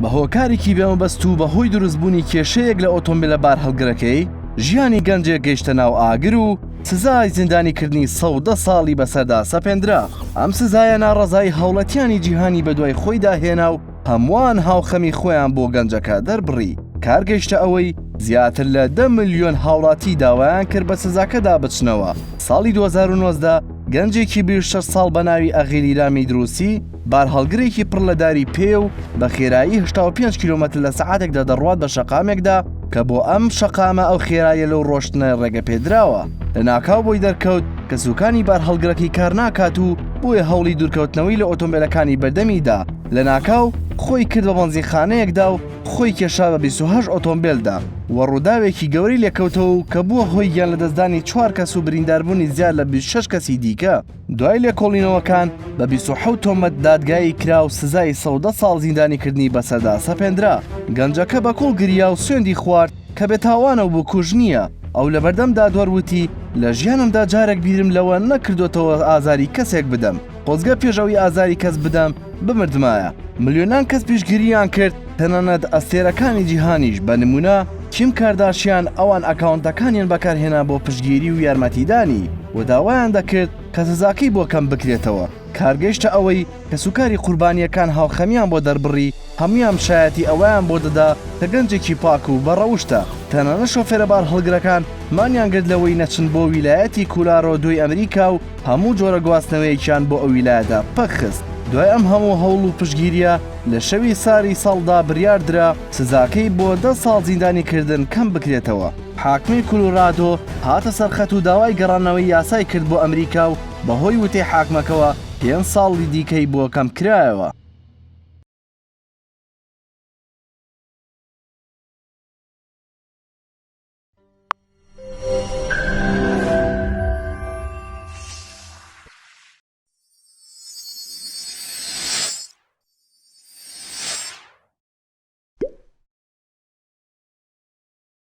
بە هۆکارێکی بێمەبەست و بەهۆی دروستبوونی کێشەیەک لە ئۆتۆمبیلە بارهەڵگرەکەی، ژیانی گەنجێک گەیشتە ناو ئاگر و سزای زیندانیکردنی 110 ساڵی بەسەردا سەپێندرا. ئەم سزایە ناڕەزایی هاوڵاتیانی جیهانی بەدوای خۆیدا هێنا و هەمووان هاوخەمی خۆیان بۆ گەنجەکە دەربڕی. کار گەیشتە ئەوەی زیاتر لە دە ملیۆن هاوڵاتی داوایان کرد بە سزاکەدا بچنەوە. ساڵی 2019 گەنجێکی 26 ساڵ بە ناوی ئەغیلیرامی دروسی بارهەڵگرێکی پڕ لە داری پێ و بە خێرایی 85 کیلۆمەتر لە سەعاتێکدا دەڕوات بە شەقامێکدا کە بۆ ئەم شەقامە ئەو خێراییە لەو ڕۆشتنە ڕێگەپێدراوە. لەناکاو بۆی دەرکەوت کە سوکانی بارهەڵگرەکەی کار ناکات و بۆیە هەوڵی دوورکەوتنەوەی لە ئۆتۆمبێلەکانی بەردەمی دا. لەناکاو خۆی کرد بە بەنزینخانەیەکدا و خۆی کێشا بە 28 ئۆتۆمبێلدا و ڕووداوێکی گەورەی لێکەوتەوە و کە بووە هۆی گیانلەدەستدانی چوار کەس و برینداربوونی زیاد لە 26 کەسی دیکە. دوای لێکۆڵینەوەکان بە 27 تۆمەت دادگایی کرا و سزای 110 ساڵ زیندانیکردنی بەسەردا سەپێندرا. گەنجەکە بە کوڵ گریا و سوێندی خوارد کە بێتاوانە و بکوژ نییە. ئەو لەبەردەم دادوەر وتی، لە ژیانمدا جارێک بیرم لەوە نەکردۆتەوە ئازاری کەسێک بدەم. خۆزگە پێش ئەوەی ئازاری کەس بدەم بمردمایە. ملیۆنان کەس پشتگیریان کرد، تەنانەت ئەستێرەکانی جیهانیش، بە نموونە کیم کارداشیان، ئەوان ئەکاونتەکانیان بەکارهێنا بۆ پشتگیری و یارمەتیدانی و داوایان دەکرد کە سزاکەی بۆ کەم بکرێتەوە. کار گەیشتە ئەوەی کەسوکاری قوربانییەکان هاوخەمیان بۆ دەربڕی، هەموویان شایەتی ئەوەیان بۆ دەدا کە گەنجێکی پاک و بە ڕەوشتە. تەنانەت شۆفێرە بارهەڵگرەکان مانیان گرت لەوەی نەچن بۆ ویلایەتی کولارۆدۆی ئەمریکا و هەموو جۆرە گواستنەوەیەکیان بۆ ئەو ویلایەتە پەکخست. دوای ئەم هەموو هەوڵ و پشتگیرییە، لە شەوی ساری ساڵدا بریار درا سزاکەی بۆ دە ساڵ زیندانیکردن کەم بکرێتەوە. حاکمی کولورادۆ هاتە سەر خەت و داوای گەڕانەوەی یاسای کرد بۆ ئەمریکا و بەهۆی وتەی حاکمەکەوە پێنج ساڵی دیکەی بۆ کەم کرایەوە.